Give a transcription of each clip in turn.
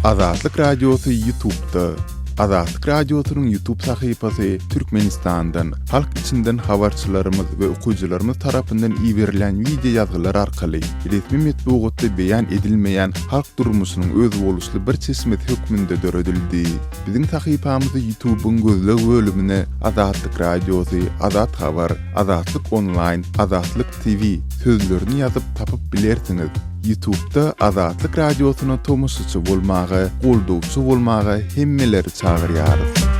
Azatlyk Radiosy YouTube'da. Azatlyk Radiosynyň YouTube sahypasy Türkmenistandan, halk içinden habarçylarymyz we okyjylarymyz tarapyndan iberilýän wideo ýazgylar arkaly resmi metbugatda beýan edilmeýän halk durmuşynyň özboluşly bir çeşmesi hökmünde döredildi. Biziň sahypamyzy YouTube-yň gözleg bölümine Azatlyk Radiosy, Azat Habar, Azatlyk Onlaýn, Azatlyk TV sözlerini ýazyp tapyp bilersiňiz. Ýutubda Azatlyk Radiosyna tomaşaçy bolmaga, goldawçy bolmaga hemmeleri çagyrýarys.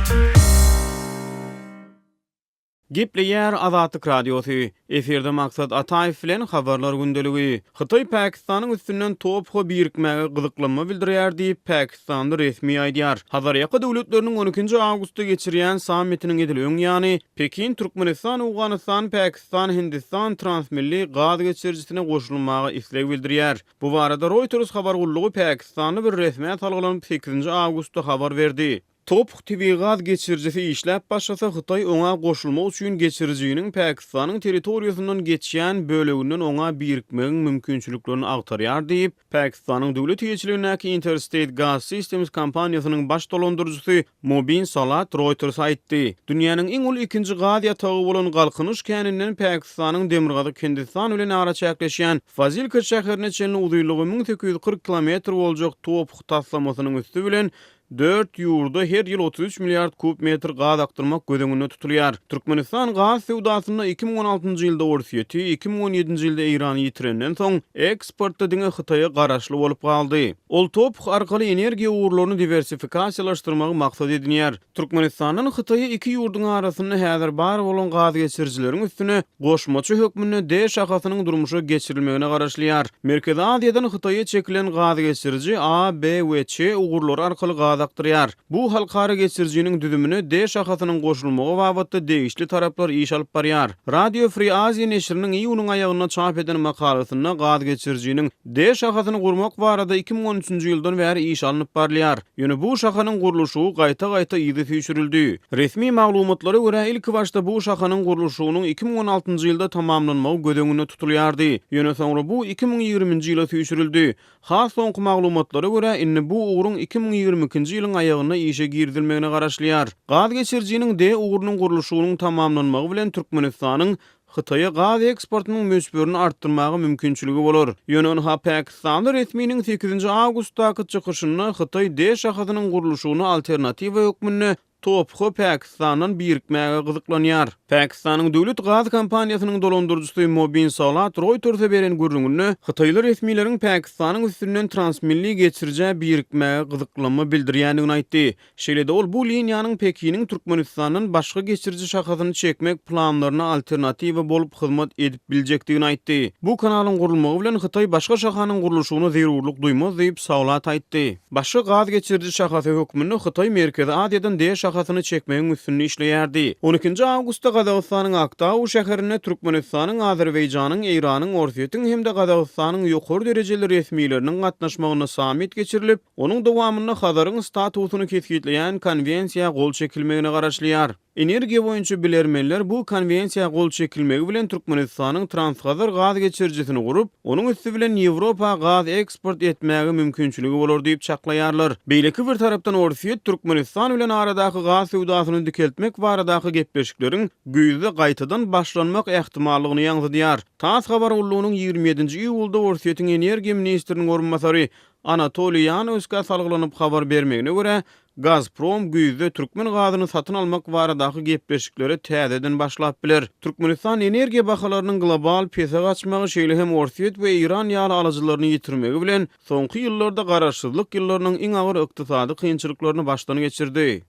Gepleýär Azatlyk Radiosy, Efirde Maksat Ataýew bilen Habarlar gündeligi. Hytaý Pakistanyň üstünden TOPH-a birikmäge gyzyklanma bildirýär diýip, pakistanly resmi aýdýar. Hazarýaka döwletleriniň on ikinji awgustda geçirýän sammitiniň edil öň ýany, Pekin Türkmenistan, Owganystan, Pakistan, Hindistan transmilli gaz geçirijisine goşulmaga isleg bildirýär. Bu barada Reuters habar gullugy pakistanly bir resmä salgylanyp sekizinji awgustda habar berdi. TOPH tebigy gaz geçirijisi işläp başlasa, Hytaý oňa goşulmak üçin geçirijiniň Pakistanyň territoriýasyndan geçýän böleginden oňa birikmegiň mümkinçiliklerini agtarýar diýip, Pakistanyň döwlet eýeçiligindäki Interstate Gas Systems kompaniýasynyň baş dolandyryjysy Mobin Salat Reuters-a aýtdy. Dünýäniň iň uly ikinji gaz ýatagy bolan Galkynyş käninden Pakistanyň demirgazyk Hindistan bilen araçäkleşýän Fazilka şäherine çenli uzynlygy 1840 kilometr boljak TOPH taslamasynyň üsti bilen Dört ýurda her ýyl 33 milliard kub metr gaz akdyrmak göz öňünde tutulýar. Türkmenistan gaz söwdasynda 2016-njy ýylda Orsýeti, 2017-nji ýylda Eýrany ýitirenden soň, eksportda diňe Hytaýa garaşly bolup galdy. Ol TOPH arkaly energiýa ugurlaryny diwersifikasiýalaşdyrmagy maksat edinýär. Türkmenistandan Hytaýa iki ýurduň arasynda häzir bar bolan gazgeçirijileriň üstüne goşmaça hökmünde D şahasynyň durmuşa geçirilmegine garaşylýar. Merkezi Aziýadan Hytaýa çekilen gazgeçiriji A, B we Ç ugurlary arkaly gaz akdyrýar. Bu halkara geçirijiniň düzümine D şahasynyň goşulmagy babatda degişli taraplar iş alyp barýar. Radio Free Asia neşiriniň iýunyň aýagynda çap eden makalasynda gazgeçirijiniň D şahasyny gurmak barada 2013-nji ýyldan bäri iş alnyp barylýar. Ýöne bu şahanyň gurluşygy gaýta-gaýta yza süýşürildi. Resmi maglumatlara görä, ilkibaşda bu şahanyň gurluşygynyň 2016-njy ýylda tamamlanmagy göz öňünde tutulýardy. Ýöne soňra bu 2020-nji ýyla süýşürildi. Has soňky maglumatlara görä, indi bu ugruň 2022-nji ýylyň aýagynda işe girizilmegine garaşylýar. Gaz geçirijiniň D ugrunyň gurluşygynyň tamamlanmagy bilen Türkmenistanyň Hytaýa gaz eksportynyň möçberini artdyrmaga mümkinçiligi bolar. Ýöne ynha pakistanly resminiň sekizinji awgustdaky çykyşynda Hytaý D şahasynyň gurluşygyna alternatiwa hökmünde TOPH Pakistandan birikmäge gyzyklanýar. Pakistanyň döwlet gaz kompaniýasynyň dolandyryjysy Mobin Salat Reuters-e beren gürrüňinde hytaýly resmileriň Pakistanyň üstünden transmilli geçirijä birikmäge gyzyklanma bildirýändigini aýtdy. Şeýle-de ol bu liniýanyň Pekiniň Türkmenistandan başga geçiriji şahasyny çekmek planlaryna alternatiwa bolup hyzmat edip biljekdigini aýtdy. Bu kanalyň gurulmagy bilen Hytaý başga şahanyň gurluşygyna zerurlyk duýmaz diýip, Saulat aýtdy. Başga gaz geçiriji şahasy hökmünde Hytaý Merkezi Aziýadan D şahasyny çekmegiň üstünde işleýärdi. On ikinji awgustda Gazagystanyň Aktau şäherinde Türkmenistanyň, Azerbaýjanyň, Eýranyň, Orsýetiň hem-de Gazagystanyň ýokary derejeli resmileriniň gatnaşmagynda sammit geçirilip, Onuň dowamynda Hazaryň statusyny kesgitleýän Konwensiýa gol çekilmegine garaşylýar. Energiýa boýunça bilermenler bu Konwensiýa gol çekilmegi bilen Türkmenistanyň Transhazar gaz geçirijisini gurup, onuň üsti bilen Ýewropa gaz eksport etmäge mümkinçiligi bolar diýip çaklaýarlar. Beýleki bir tarapdan Orsýet Türkmenistan bilen aradaky gaz söwdasyny dikeltmek baradaky gepleşikleriň güýzde gaýtadan başlanmak ähtimallygyny ýaňzydýar. Tass habar gullugynyň 27-nji iýulda Orsýetiň energiýa ministriniň orunbasary Anatoliý Ýanowskä salgylanyp habar bermegine görä, Gazprom güýzde türkmen gazyny satyn almak baradaky gepleşiklere täzeden başlap biler. Türkmenistan energiýa bahalarynyň global pese gaçmagy, şeýle hem Orsýet we Eýran ýaly alyjylaryny ýitirmegi bilen, soňky ýyllarda garaşsyzlyk ýyllarynyň iň agyr ykdysady kynçylyklaryny başdan geçirdi.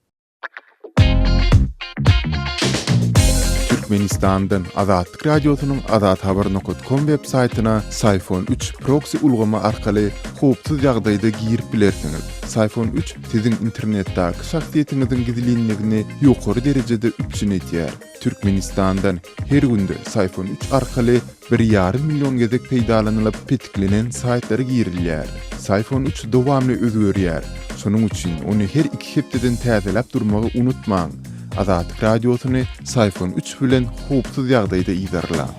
Türkmenistandan Azatlyk Radiosynyň azathabar nokat kom web saýtyna Syfon 3 proksi ulgamy arkaly howpsuz ýagdaýda girip bilersiňiz. Syfon 3 siziň internetdäki şahsyýetiňiziň gizlinligini ýokary derejede üpjün edýär. Türkmenistandan her günde Syfon 3 arkaly bir ýarym million gezek peýdalanylyp petiklenen saýtlara girilýär. Syfon 3 dowamly özgerýär. Şonuň üçin ony her iki hepdeden täzeläp durmagy unutmaň. Azatlyk Radiosyny Syfon 3 bilen howpsuz ýagdaýda yzarlaň.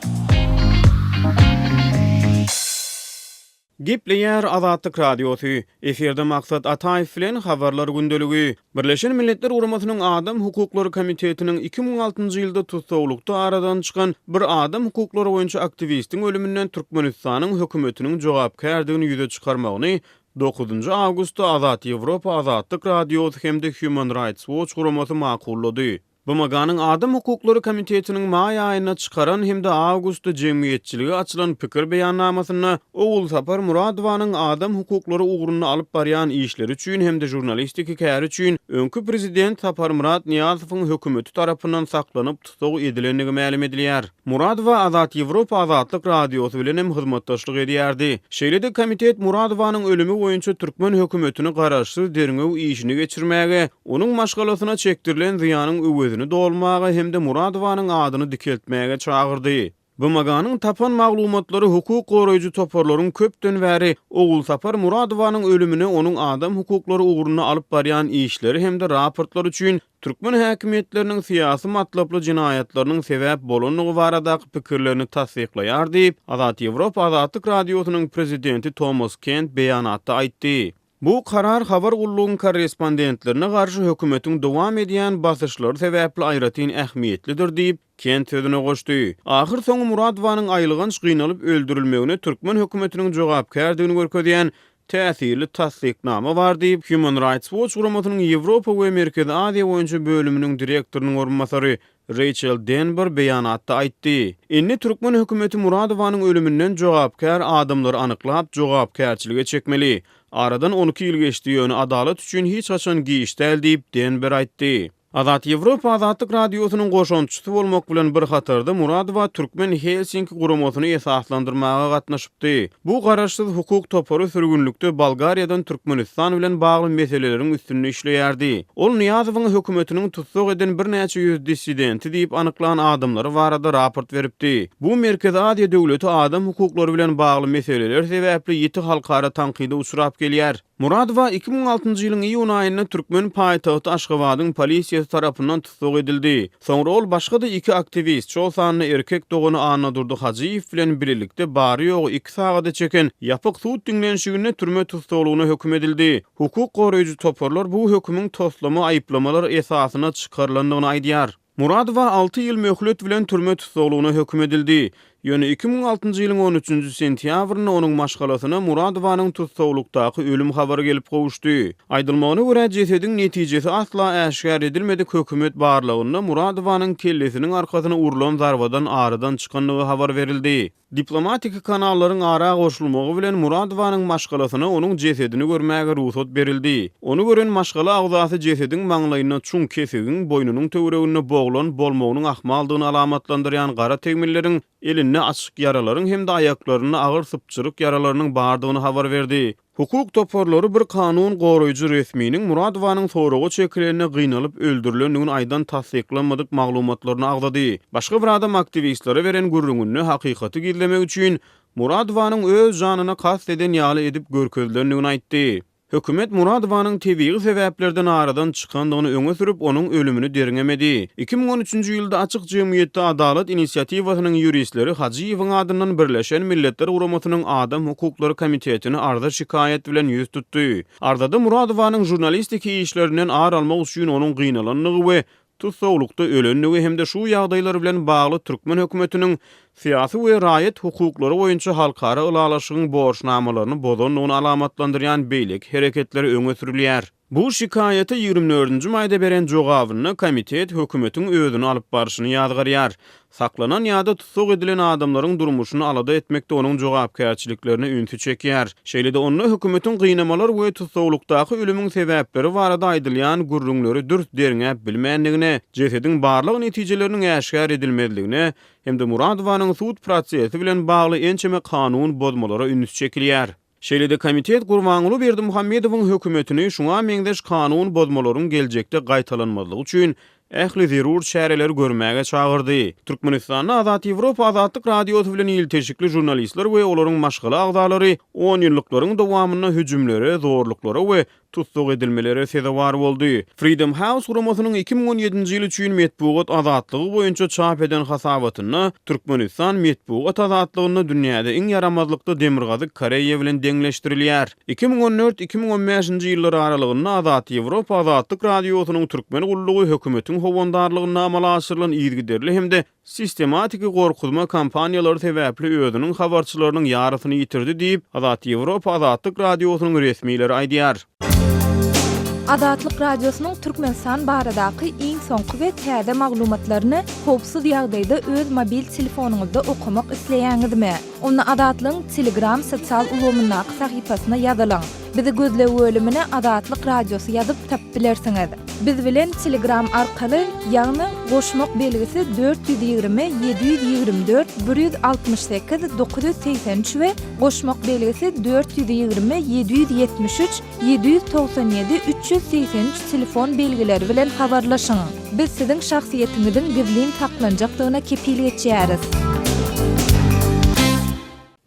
Gepleýär Azatlyk Radiosy, Efirde Maksat Ataýew bilen Habarlar gündeligi. Birleşen Milletler Guramasynyň Adam hukuklary komitetiniň 2006-njy ýylda tussaglykda aradan çykan bir adam hukuklary boýunça aktiwistiň ölüminden Türkmenistanyň hökümetiniň jogapkärdigini ýüze çykarmagyny dokuzynjy awgustda Azat Ýewropa Azatlyk Radiosy hem-de Human Rights Watch guramasy makullady. BMG-niň Adam hukuklary komitetiniň maý aýynda çykaran hem-de awgustda jemgyýetçilige açylan pikir beýannamasynda Ogulsapar Muradowanyň adam hukuklary ugrunda alyp barýan işleri üçin hem-de žurnalistiki käri üçin öňki prezident Saparmyrat Nyýazowyň hökümeti tarapyndan saklanyp tussag edilendigi mälim edilýär. Muradowa Azat Ýewropa Azatlyk Radiosy bilen hem hyzmatdaşlyk edýärdi. Şeýle-de komitet Muradowanyň ölümi boýunça türkmen hökümetini garaşsyz derňew işini geçirmäge, onuň maşgalasyna çekdirilen zyýanyň öwezini dolmaga hem-de Muradowanyň adyny dikeltmäge çagyrdy. BMG-niň tapan maglumatlary hukuk goraýjy toparlaryň köpden bäri Ogulsapar Muradowanyň ölümine onuň adam hukuklary ugrunda alyp barýan işleri hem-de raportlary üçin türkmen häkimiýetleriniň syýasy matlaply jenaýatlarynyň sebäp bolandygy baradaky pikirlerini tassyklaýar diýip, Azat Ýewropa Azatlyk Radiosynyň prezidenti Tomas Kent beýanatda aýtdy. Bu karar habar gullugyň korrespondentlerine garşy hökümetiň dowam edýän basyşlary sebäpli aýratyn ähmiýetlidir diýip, Kent sözüne goşdy. Ahyrsoňy Muradowanyň aýylganç gynalyp öldürilmegine türkmen hökümetiniň jogapkärdigini görkezýän täsirli tassyknama bar diýip, Human Rights Watch guramasynyň Ýewropa we Merkezi Aziýa boýunça bölüminiň direktorynyň orunbasary Reýçel Denber beýanatda aýtdy. Indi türkmen hökümeti Muradowanyň ölüminden jogapkär adamlary anyklap, jogapkärçilige çekmeli. Aradan 12 ýyl geçdi, ýöne adalat üçin hiç haçan giç däl diýip, Denber aýtdy. Azat Ýewropa Azatlyk Radiosynyň goşantçysy bolmak bilen bir hatarda Muradowa Türkmen Helsinki guramasyny esaslandyrmaga gatnaşypdy. Bu garaşsyz hukuk topary sürgünlikde Bolgariýadan Türkmenistan bilen bagly meseleleriň üstünde işleýärdi. Ol Nyýazowyň hökümetiniň tussag eden birnäçe ýüz dissidenti diýip anyklan adamlary barada raport beripdi. Bu Merkezi Aziýa döwleti adam hukuklary bilen bagly meseleler sebäpli ýiti halkara tankyda uçrap gelýär. Muradowa 2006-njy ýylyň iýun aýynda türkmen paýtagty Aşgabadyň polisiýasy tarapyndan tussag edildi. Soňra ol başga-da iki aktiwist, şol sanda erkek dogany Annadurdy Hajyýew bilen bilelikde bary-ýogy iki sagada çeken ýapyk sud diňlenişiginde türme tussaglygyna höküm edildi. Hukuk goraýjy toparlar bu hökümiň toslama aýyplamalar esasynda çykarylandygyny aýdýar. Muradowa alty ýyl möhlet bilen türme tussaglygyna höküm edildi. Ýöne 2006-njy ýylyň on üçünji sentýabrynda onuň maşgalasyna Muradowanyň tussaglykdaky ölüm habary gelip gowuşdy. Aýdylmagyna görä, jesediň netijesi asla äşgär edilmedik hökümet barlagynda Muradowanyň kellesiniň arkasyna urlan zarbadan aradan çykandygy habar berildi. Diplomatiki kanallaryň ara goşulmagy bilen Muradowanyň maşgalasyna onuň jesedini görmäge rugsat berildi. Ony gören maşgala agzasy jesediň maňlaýynda çuň kesigiň, boýnunyň töwereginde boglan bolmagynyň ahmaldygyny alamatlandyrýan gara tegmilleriň, elinde açyk ýaralaryň hem-de aýaklarynda agyr sypjyryk ýaralarynyň bardygyny habar berdi. Hukuk toparlary bir kanun goraýjy resminiň Muradowanyň soraga çekilende gynalyp öldürilendigini aýdan tassyklanmadyk maglumatlaryny agzady. Başga bir adam aktiwistlere beren gürrüňinde hakykaty gizlemek üçin Muradowanyň öz janyna kast eden ýaly edip görkezilendigini aýtdy. Hökümet Muradowanyň tebigy sebäplerden aradan çykandygyny öňe sürüp, onuň ölümini derňemedi. 2013-nji ýylda Açyk jemgyýetde adalat inisiatiwasynyň ýuristleri Hajyýewiň adyndan Birleşen Milletler Guramasynyň Adam hukuklary komitetine arza-şikaýat bilen ýüz tutdy. Arzada Muradowanyň žurnalistiki işlerinden ar almak üçin onuň gynalandygy we tussaglykda ölendigi hem-de şu ýagdaýlar bilen bagly türkmen hökümetiniň syýasy we raýat hukuklary boýunça halkara ylalaşygyň borçnamalaryny bozandygyny alamatlandyrýan beýleki hereketleri öňe sürülýär. Bu şikaýata 24-nji maýda beren jogabynda komitet hökümetiň özüni alyp barşyny ýazgarýar. Saklanan ýa-da tussag edilen adamlaryň durmuşyny alada etmekde onuň jogapkärçiliklerine ünsi çekýär. Şeýle-de onda hökümetiň gynamalar we tussaglykdaky ölümiň sebäpleri barada aýdylýan gürrüňleri dürs derňäp bilmändigine, jesediň barlag netijeleriniň äşgär edilmezligine hem-de Muradowanyň sud prosesi bilen bagly ençeme kanun bozmalara üns çekilýär. Şeýle-de komitet Gurbanguly Berdimuhamedowyň hökümetini şuňa meňzeş kanun bozmalaryň geljekde gaýtalanmazlygy üçin ähli zerur çäreleri görmäge çagyrdy. Türkmenistanda Azat Ýewropa Azatlyk Radiosy bilen ilteşikli žurnalistler we olaryň maşgala agzalary onýyllyklaryň dowamynda hüjümlere, zorluklara we. tussag edilmelere sezewar boldy. Freedom House guramasynyň 2017-nji ýyl üçin metbugat azatlygy boýunça çap eden hasabatynda Türkmenistan metbugat azatlygynda dünýäde iň ýaramazlykda Demirgazyk Koreýa bilen deňleşdirilýär. 2014, 2015-nji ýyllar aralygynda Azat Ýewropa Azatlyk Radiosynyň Türkmen gullugy hökümetiň howandarlygynda amala aşyrylan yzygiderli hem-de Sistematiki gorkuzma kampaniýalary sebäpli özüniň habarçylarynyň ýarysyny ýitirdi diýip, Azat Ýewropa Azatlyk Radiosynyň resmileri aýdýar. Azatlyk Radiosynyň Türkmenistan baradaky iň soňky we täze maglumatlaryny howpsuz ýagdaýda öz mobil telefonyňyzda okamak isleýäňizmi? Onda Azatlygyň Telegram sosial ulgamyndaky sahypasyna ýazylyň. Bizi gözleg bölümine Azatlyk Radiosy ýazyp tapyp bilersiňiz. Biz bilen Telegram arkaly, ýagny goşmak belgisi 420 724 168 983 we goşmak belgisi 420 773 797 383 telefon belgileri bilen habarlaşyň. Biz siziň şahsyýetiňiziň gizlin saklanjakdygyna kepil geçýäris.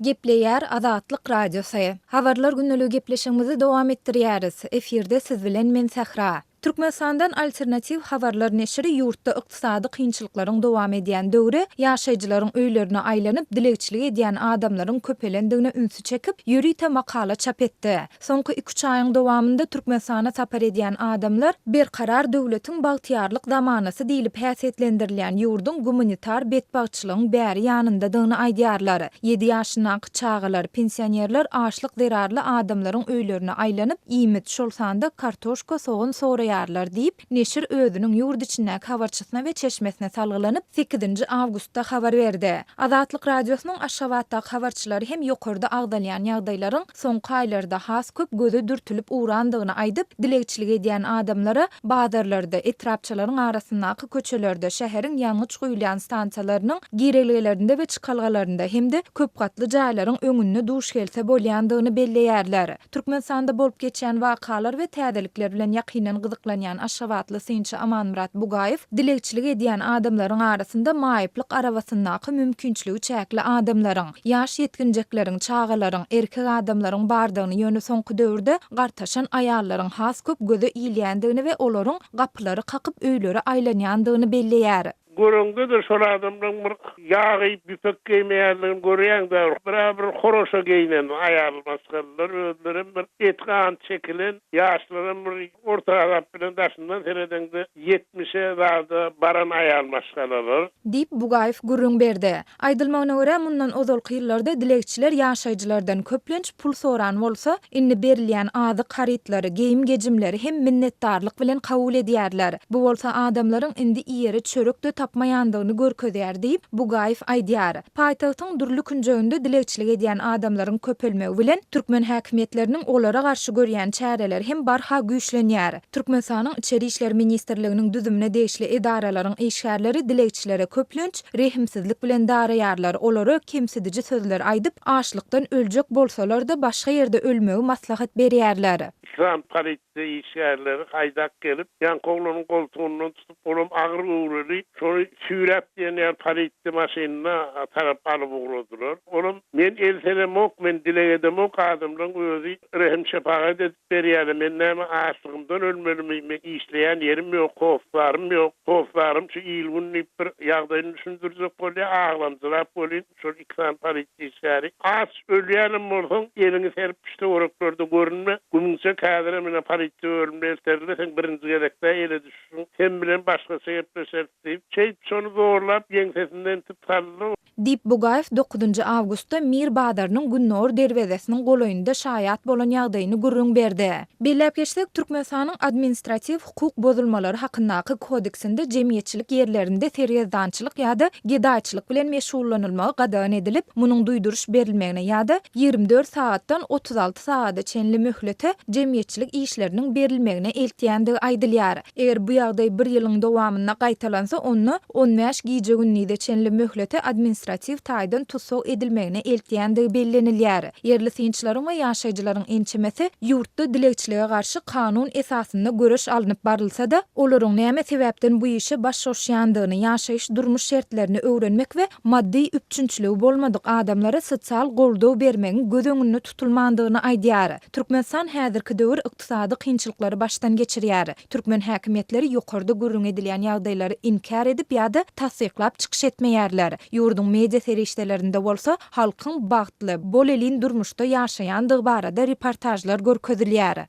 Gepleýär Azatlyk Radiosy. Habarlar gündeligi gepleşigimizi dowam etdirýäris. Efirde siz bilen men Sähra. Türkmenistandan Alternatiw habarlar neşiri ýurtda ykdysady kynçylyklaryň dowam edýän döwri ýaşaýjylaryň öýlerine aýlanyp dilegçilik edýän adamlaryň köpelendigine ünsi çekip, ýörite makala çap etdi. Soňky iki-üç aýyň dowamynda Türkmenistana sapar edýän adamlar Berkarar döwletiň bagtyýarlyk zamanasy diýlip häsiýetlendirilýän ýurduň gumanitar betbagtçylygyň bäri ýanyndadygyny aýdýarlar. Ýedi ýaşyndaky çagalar, pensionerler açlyk zerarly adamlaryň öýlerine aýlanyp, iýmit, şol sanda kartoşka, sogan soraýarlar diýip, Neşir özüniň ýurt içindäki habarçysyna we çeşmesine salgylanyp, sekizinji awgustda habar berdi. Azatlyk Radiosynyň Aşgabatdaky habarçylary hem ýokarda agzalýan ýagdaýlaryň soňky aýlarda has köp göze dürtülip ugrandygyny aýdyp, dilegçilik edýän adamlara bazarlarda, etrapçalaryň arasyndaky köçelerde, şäheriň ýangyç guýulýan stansiýalarynyň girelgelerinde we çykalgalarynda hem-de köpgatly jaýlaryň öňünde duş gelse bolýandygyny belleýärler. Türkmenistanda bolup geçýän wakalar we täzelikler bilen ýakyndan gyzyklanýan aşgabatly synçy Amanmyrat Bugaýew dilegçilik edýän adamlaryň arasynda maýyplyk arabasyndaky mümkinçiligi çäkli adamlaryň, ýaş ýetginjekleriň, çagalaryň, erkek adamlaryň bardygyny, ýöne soňky döwürde gartaşan aýallaryň has köp göze ilýändigini we olaryň gapylary kakyp öýlere aýlanýandygyny belleýär. Göreňde-de şol adamlaryň bir ýag iýip ýüpek geýmeýändigini görýäň-dä. Bir-ä bir horaşa geýnen aýal maşgalalar, özlerem bir et-gan çekilen, ýaşlaram bir orta hasap bilen daşyndan seredeňde ýetmişe zada baran aýal maşgalalar. Diýip, Bugaýew gürrüň berdi. Aýdylmagyna görä, mundan ozalky ýyllarda dilegçiler ýaşaýjylardan köplenç pul soran bolsa, indi berilýän azyk harytlary, geýim-gejimleri hem minnetdarlyk bilen kabul edýärler. Bu bolsa adamlaryň indi iýere çörek-de tapmaýandygyny görkezýär diýip, Bugaýew aýdýar. Paýtagtyň dürli künjeginde dilegçilik edýän adamlaryň köpelmegi bilen, türkmen häkimiýetleriniň olara garşy görýän çäreleri hem barha güýçlenýär. Türkmenistanyň Içeri işler ministrliginiň düzümine degişli edaralaryň işgärleri dilegçilere köplenç rehimsizlik bilen daraýarlar, olara kemsidiji sözler aýdyp, açlykdan öljek bolsalar-da başga ýerde ölmegi maslahat berýärler. Yslam polisiýa işgärleri haýdap gelip, ýaňky oglanyň goltugyndan tutup, olam agyr göwreli, şony süýräp diýen ýaly polisiýa maşynyna tarap alyp ugradylar. Olam, Men el selemok, men dileg edemok, adamlaň özi rehim-şepagat edip berýärler, men näme açlygymdan ölmelimi, meň işleýän ýerim ýok, hossarym ýok, hossarym şu il-gün diýip bir ýagdaýyny düşündirjek bolýar, aglamjyrap welin, şol iki sany polisiýa işgäri, Aç ölýänem bolsaň, eliňi serip şu töwereklerde görünme, gümüňçek häzirem ine polisiýa bölümine elterler, seň birinji gezek-dä ele düşüşiň, sen bilen başgaça gepleşeris diýip, şeýdip şony zorlap ýeňsesinden itip saldy. Diýip, Bugaýew dokuzynjy awgustda Mir bazarynyň gündogar derwezesiniň golaýynda şaýat bolan ýagdaýyny gürrüň berdi. Belläp geçsek, Türkmenistanyň Administratiw hukuk bozulmalary hakyndaky kodeksinde jemgyýetçilik ýerlerinde sergezdançylyk ýa-da gedaýçylyk bilen meşgullanylmagy gadagan edilip, munuň duýduryş berilmegine ýa-da 24 sagatdan 36 sagada çenli möhlete jemgyýetçilik işleriniň berilmegine eltýändigi aýdylýar. Eger bu ýagdaý bir ýylyň dowamynda gaýtalansa, onda on bäş gije-gündize çenli möhlete administratiw. administratiw taýdan tussag edilmegine eltýändigi bellenilýär. Ýerli synçylaryň we ýaşaýjylaryň ençemesi ýurtda dilegçilige garşy kanun esasynda göreş alnyp barylsa-da, olaryň näme sebäpden bu işe baş goşýandygyny, ýaşaýyş-durmuş şertlerini öwrenmek we maddy üpjünçiligi bolmadyk adamlara sosial goldaw bermegiň göz öňünde tutulmandygyny aýdýar. Türkmenistan häzirki döwür ykdysady kynçylyklary başdan geçirýär. Türkmen häkimiýetleri ýokarda gürrüň edilýän ýagdaýlary inkär edip ýa-da tassyklap çykyş etmeýärler. Ýurduň media serişdelerinde bolsa halkyň bagtly, bolelin durmuşda ýaşaýandygy barada reportažlar görkezilýär.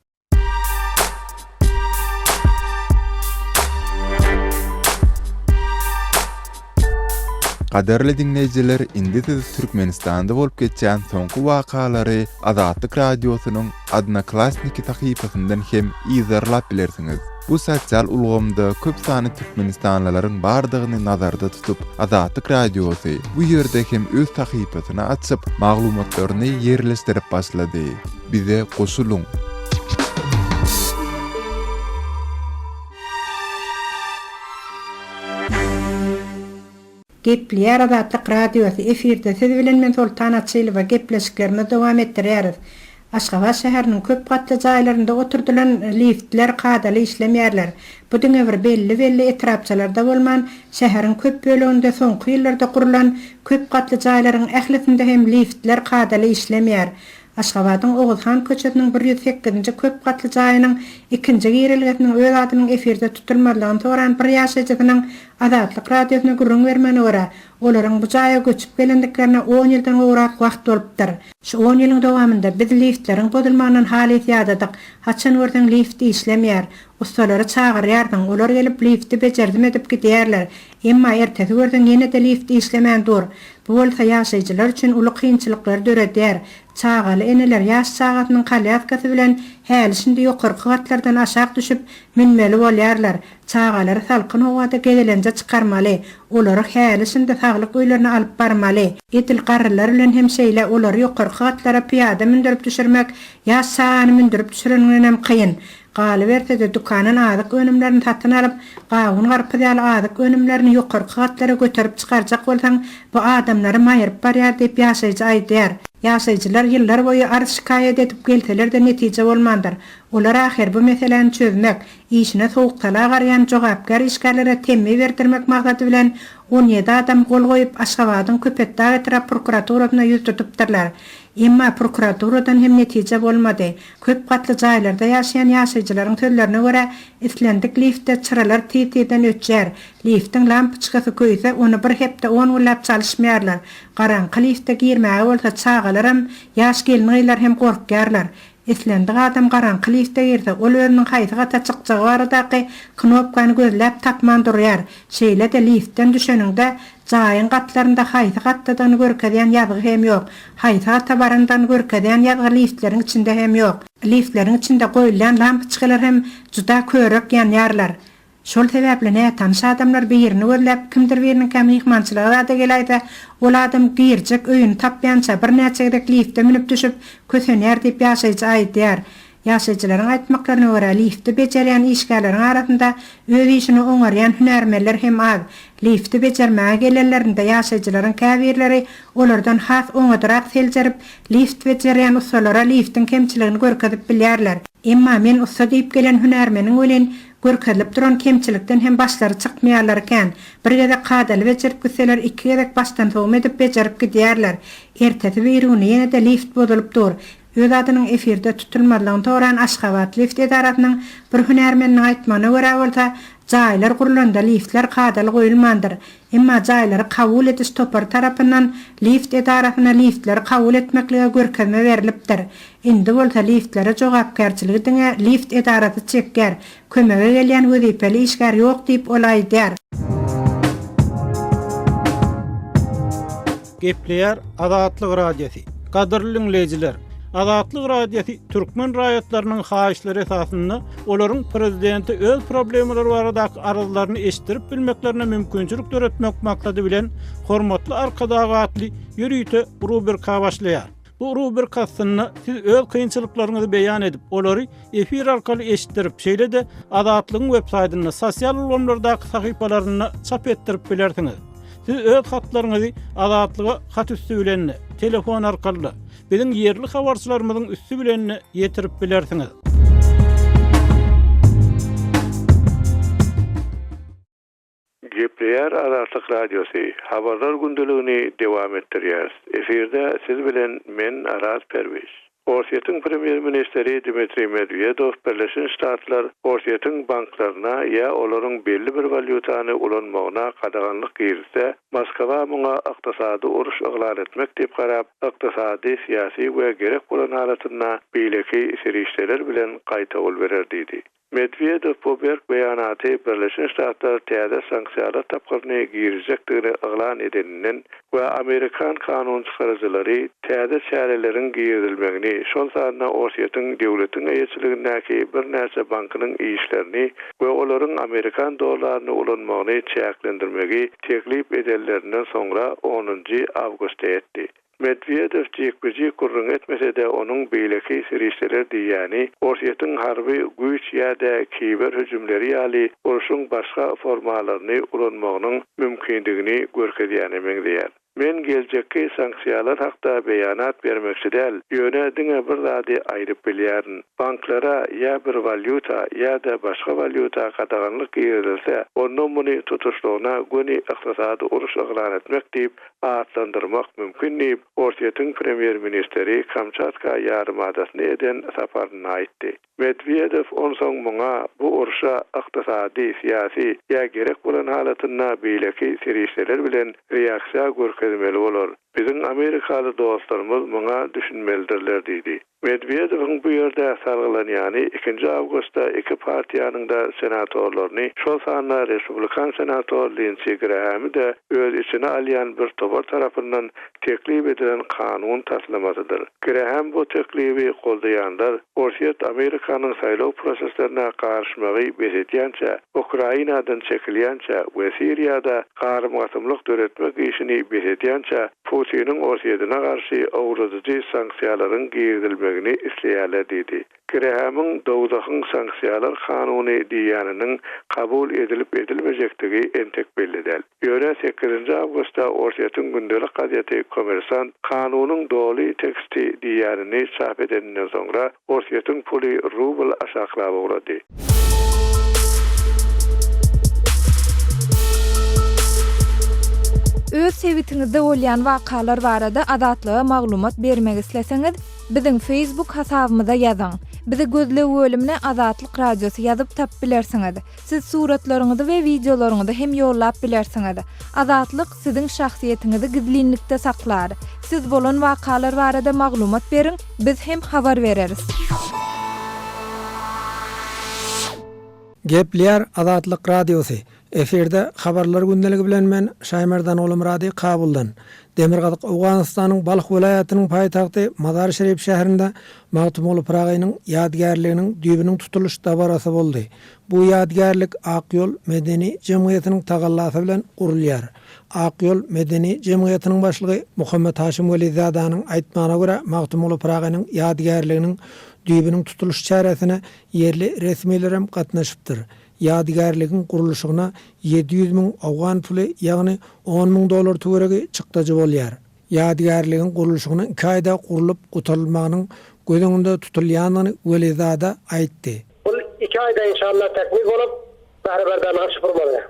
Gadyrly diňleýjiler indi siz Türkmenistanda bolup geçýän soňky wakalary Azatlyk Radiosynyň Odnoklassniki sahypasyndan hem yzarlap bilersiňiz. Bu sosial ulgamda köp sanly türkmenistanlylaryň bardygyny nazarda tutup, Azatlyk Radiosy bu ýerde hem öz sahypasyny açyp, maglumatlaryny ýerleşdirip başlady. Bize goşulyň! Gepleýär Azatlyk Radiosy, efirde siz bilen men Soltan Açylowa, gepleşiklerimizi dowam etdirýäris. Aşgabat şäheriniň köp gatly jaýlarynda oturdylan liftler kadaly işlemeýärler. Bu diňe bir belli-belli etrapçalarda bolman, şäheriň köp böleginde soňky ýyllarda gurlan köp gatly jaýlaryň ählisinde hem liftler kadaly işlemeýär. Aşgabadyň Oguzhan köçesiniň 108-nji köp gatly jaýynyň ikinji girelgesiniň öz adynyň efirde tutulmazlygyny soran bir ýaşaýjysynyň Azatlyk Radiosyna gürrüň bermegine görä, olaryň bu jaýa göçüp gelendiklerine on ýyldan gowrak wagt bolupdyr. Şu on ýylyň dowamynda biz liftleriň bozulmagyndan halys ýadadyk. Haçan görseň lift işlemeýär. Ussalary çagyrýarsyň, olar gelip lifti bejerdim edip gidýärler. Emma ertesi görseň ýene-de lift işlemän dur. Bu bolsa ýaşaýjylar üçin uly kynçylyklary döredýär. Çagaly eneler ýaş çagasynyň kolýaskasy bilen häli-şindi ýokarky gatlardan aşak düşüp, münmeli bolýarlar. Çagalary salkyn howada gezelenje çykarmaly, olary häli-şindi saglyk öýlerine alyp barmaly. Edil garrylar bilen hem şeýle, olary ýokarky gatlara pyýada mündürip düşürmek ýaş çagany mündürip düşüreniňdenem kyn. Galyberse-de, dükandan azyk önümlerini satyn alyp, gawun-garpyz ýaly azyk önümlerini ýokarky gatlara göterip çykarjak bolsaň, bu adamlary maýyryp barýar diýip, ýaşaýjy aýdýar. Ýaşaýjylar ýyllar boýy arz-şikaýat edip gelseler-de netije bolmandyr. Olar ahyr bu meseläni çözmek, işine sowuk-sala garaýan jogapkär işgärlere temmi berdirmek maksady bilen 17 adam gol goýup, Aşgabadyň Köpetdag etrap prokuraturasyna ýüz tutupdyrlar. Emma prokuraturadan hem netije bolmady. Köp gatly jaýlarda ýaşaýan ýaşaýjylaryň sözlerine görä, islendik liftde çyralar tiz-tizden öçýär. Liftiň lampoçkasy köýse, ony bir hepde, on günläp çalyşmaýarlar. Garaňky lifte girmäge bolsa çagalaram, ýaş gelin-gyzlar hem gorkýarlar. Islendik adam garaňky lifte girse, ol özüniň haýsy gata çykjagy baradaky knopkany gözläp tapman durýar. Şeýle-de liftden düşeniňde, jaýyň gatlarynda haýsy gatdadygyny görkezýän ýazgy hem ýok. Haýsy gata barandygyny görkezýän ýazgy liftleriň içinde hem ýok. Liftleriň içinde goýulýan lampoçkalar hem juda körek ýanýarlar. Şol sebäpli nätanyş adamlar birini gözläp, kimdir biriniňkä myhmançylyga zada geläýse, ol adam girjek öýüni tapýança, birnäçe gezek lifte münüp-düşüp, kösenýär diýip, ýaşaýjy aýdýar. Ýaşaýjylaryň aýtmaklaryna görä, lifti bejerýän işgärleriň arasynda öz işini oňarýan hünärmenler hem az. Lifti bejermäge gelenlerinde ýaşaýjylaryň käbirleri olardan has oňadyrak seljerip, lift bejerýän ussalara liftiň kemçiligini görkezip bilýärler. Emma men ussa diýip gelen hünärmeniň welin görkezilip duran kemçilikden hem başlary çykmaýarlary kän. Bir gezek kadaly bejerip gitseler, iki gezek başdansowma edip bejerip gidýärler. Ertesi birigüni ýene-de lift bozulyp dur. Öz adynyň efirde tutulmazlygyny soran Aşgabat lift edarasynyň bir hünärmeniniň aýtmagyna görä bolsa, jaýlar gurlanda liftler kadaly goýulmandyr. Emma jaýlary kabul ediş topary tarapyndan lift edarasyna liftleri kabul etmeklige görkezme berlipdir. Indi bolsa liftlere jogapkärçiligi diňe lift edarasy çekýär, kömege gelýän wezipeli işgär ýok diýip ol aýdýar. Gepleýär Azatlyk Radiosy. Gadyrly diňleýjiler! Azatlyk Radiosy türkmen raýatlarynyň haýyşlary esasynda olaryň prezidente öz problemalary baradaky arzlaryny eşitdirip bilmeklerine mümkinçilik döretmek maksady bilen Hormatly Arkadag atly ýörite rubrika başlaýar. Bu rubrika astynda siz öz kynçylyklaryňyzy beýan edip, olary efir arkaly eşitdirip, şeýle-de Azatlygyň websaýtynda, sosial ulgamlardaky sahypalarynda çap etdirip bilersiňiz. Siz öz hatlaryňyzy Azatlyga hat üsti bilen-de, telefon arkaly-da, biziň ýerli habarçylarymyzyň üsti bilen-de ýetirip bilersiňiz. Gepleýär Azatlyk Radiosy, Habarlar gündeligini dowam etdirýäris. Efirde siz bilen men Araz Perwiz. Orsýetiň premýer-ministri Dmitriý Medwedow Birleşen Ştatlar Orsýetiň banklaryna ýa olaryň belli bir walýutany ulanmagyna gadaganlyk girizse, Moskwa muňa ykdysady uruş yglan etmek diýip garap, ykdysady, syýasy we gerek bolan halatynda beýleki serişdeler bilen gaýtawul berer diýdi. Medwedew bu berk beýanaty Birleşen Ştatlar täze sanksiýalar tapgyryny girizjekdigini yglan edeninden we amerikan kanun çykaryjylary täze çäreleriň girizilmegini, şol sanda Orsýetiň döwletiň eýeçiligindäki birnäçe bankynyň işlerini we olaryň amerikan dollaryny ulanmagyny çäklendirmegi teklip edenlerinden soňra onunjy awgustda etdi. Medwedew jikme-jik gürrüň etmese-de, onuň beýleki serişdeler diýýäni Orsýetiň harby güýç ýa-da kiber hüjümleri ýaly urşuň başga formalaryny ulanmagynyň mümkindigini görkezýäne meňzeýär. Men geljekki sanksiýalar hakda beýanat bermekçi däl, ýöne diňe bir zady aýdyp bilýärin, banklara ýa bir walýuta ýa-da başga walýuta gadaganlyk girizilse, onda muny tutuşlygyna göni ykdysady uruş yglan etmek diýip, atlandyrmak mümkin diýip, Orsýetiň premýer-ministri Kamçatka ýarymadasyna eden saparynda aýtdy. Medwedew onsoň muňa, bu urşa ykdysady, syýasy ýa gerek bolan halatynda beýleki serişdeler bilen reaksiýa görkezmeli bolar. Biziň amerikaly dostlarymyz muňa düşünmelidirler diýdi. Medwedewiň bu ýerde salgylanýany ikinji awgustda iki partiýanyň-da senatorlaryny, şol sanda respublikan senator Lindsi Grahamy-da öz içine alýan bir topar tarapyndan teklip edilen kanun taslamasydyr. Graham bu teklibi goldaýanlar Orsýet Amerikanyň saýlaw proseslerine garyşmagy bes edýänçä, Ukrainadan çekilýänçä we Siriýada garym-gatymlyk döretmek işini bes edýänçä Putiniň Orsýetine garşy owradyjy sanksiýalaryň girizilmegini isleýärler diýdi. Grahamiň dowzahyň sanksiýalar kanuny diýýäniniň kabul edilip-edilmejekdigi entek belli däl. Ýöne sekizinji awgustda Orsýetiň gündelik gazeti Kommersant kanunyň doly teksti diýýänini çap edeninden soňra Orsýetiň puly rubl aşaklap ugrady. Öz sebitiňizde bolýan wakalar barada Azatlyga maglumat bermek isleseňiz, biziň Facebook hasabymyza ýazyň. Bizi gözleg bölümine Azatlyk Radiosy ýazyp tapyp bilersiňiz. Siz suratlaryňyzy we wideolaryňyzy hem ýollap bilersiňiz. Azatlyk siziň şahsyýetiňizi gizlinlikde saklar. Siz bolan wakalar barada maglumat beriň, biz hem habar bereris. Gepleýär Azatlyk Radiosy, Efirde Habarlar gündeligi bilen men Şaýmerdan Gulumyrady Kabuldan. Demirgazyk Owganystanyň Balh welaýatynyň paýtagty Mazar-Şerif şäherinde Magtymguly Pyragynyň ýadygärliginiň düýbüniň tutulyş dabarasy boldy. Bu ýadygärlik Ak ýol medeni jemgyýetiniň tagallasy bilen gurulýar. Ak ýol medeni jemgyýetiniň başlygy Muhammet Haşim Welizadanyň aýtmagyna görä, Magtymguly Pyragynyň ýadygärliginiň düýbüniň tutulyş çäresine ýerli resmilerem gatnaşypdyr. Ýadygärligiň gurluşygyna 700 müň owgan puly, ýagny on müň dollar töweregi çykdajy bolýar. Ýadygärligiň gurluşygynyň iki aýda gurlup gutarylmagynyň göz öňünde tutulýandygyny Welizada aýtdy. Ol iki aýda inşallah tekmil bolup, bähreberdarlyga çypyrmaly.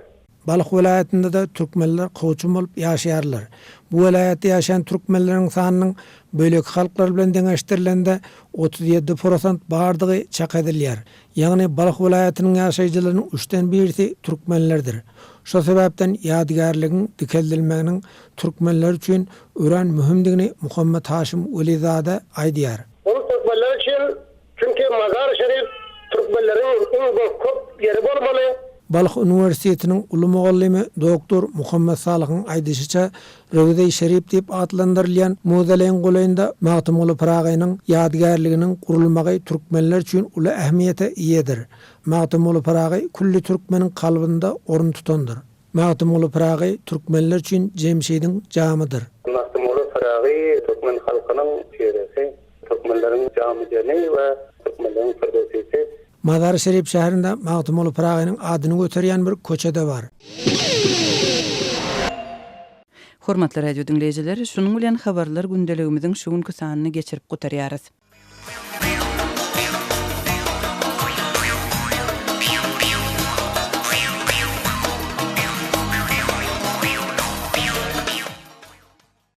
Balh welaýatynda-da türkmenler kowçum bolup ýaşaýarlar. Bu welaýatda ýaşaýan türkmenleriň sanynyň beýleki halklar bilen deňeşdirilende 37 prosent bardygy çak edilýär. Ýagny Balh welaýatynyň ýaşaýjylarynyň üçden birisi türkmenlerdir. Şo sebäpden ýadygärligiň dikeldilmeginiň türkmenler üçin örän möhümdigini Muhammet Haşim Welizade aýdýar. Ol türkmenler üçin Çünki Mazar-y Şerif türkmenleriň iň bir köp ýeri bolmaly. Balh uniwersitetiniň uly mugallymy doktor Muhammet Salyhyň aýdyşyça, Röwzeý Şerif diýip atlandyrylýan mawzoleýiň golaýynda Magtymguly Pyragynyň ýadygärliginiň gurulmagy türkmenler üçin uly ähmiýete eýedir. Magtymguly Pyragy külli türkmeniň kalbynda orun tutandyr. Magtymguly Pyragy türkmenler üçin Jemşidiň jamydyr. Magtymguly Pyragy türkmen halkynyň şiresi, türkmenleriň jamy-jeni we türkmenleriň firdöwsisi. Mazary-Şerif şäherinde Magtymguly Pyragynyň adyny göterýän bir köçe-de bar. Hormatly radio diňleýjiler, şunuň bilen Habarlar gündeligimiziň şu günki sanyny geçirip gutarýarys.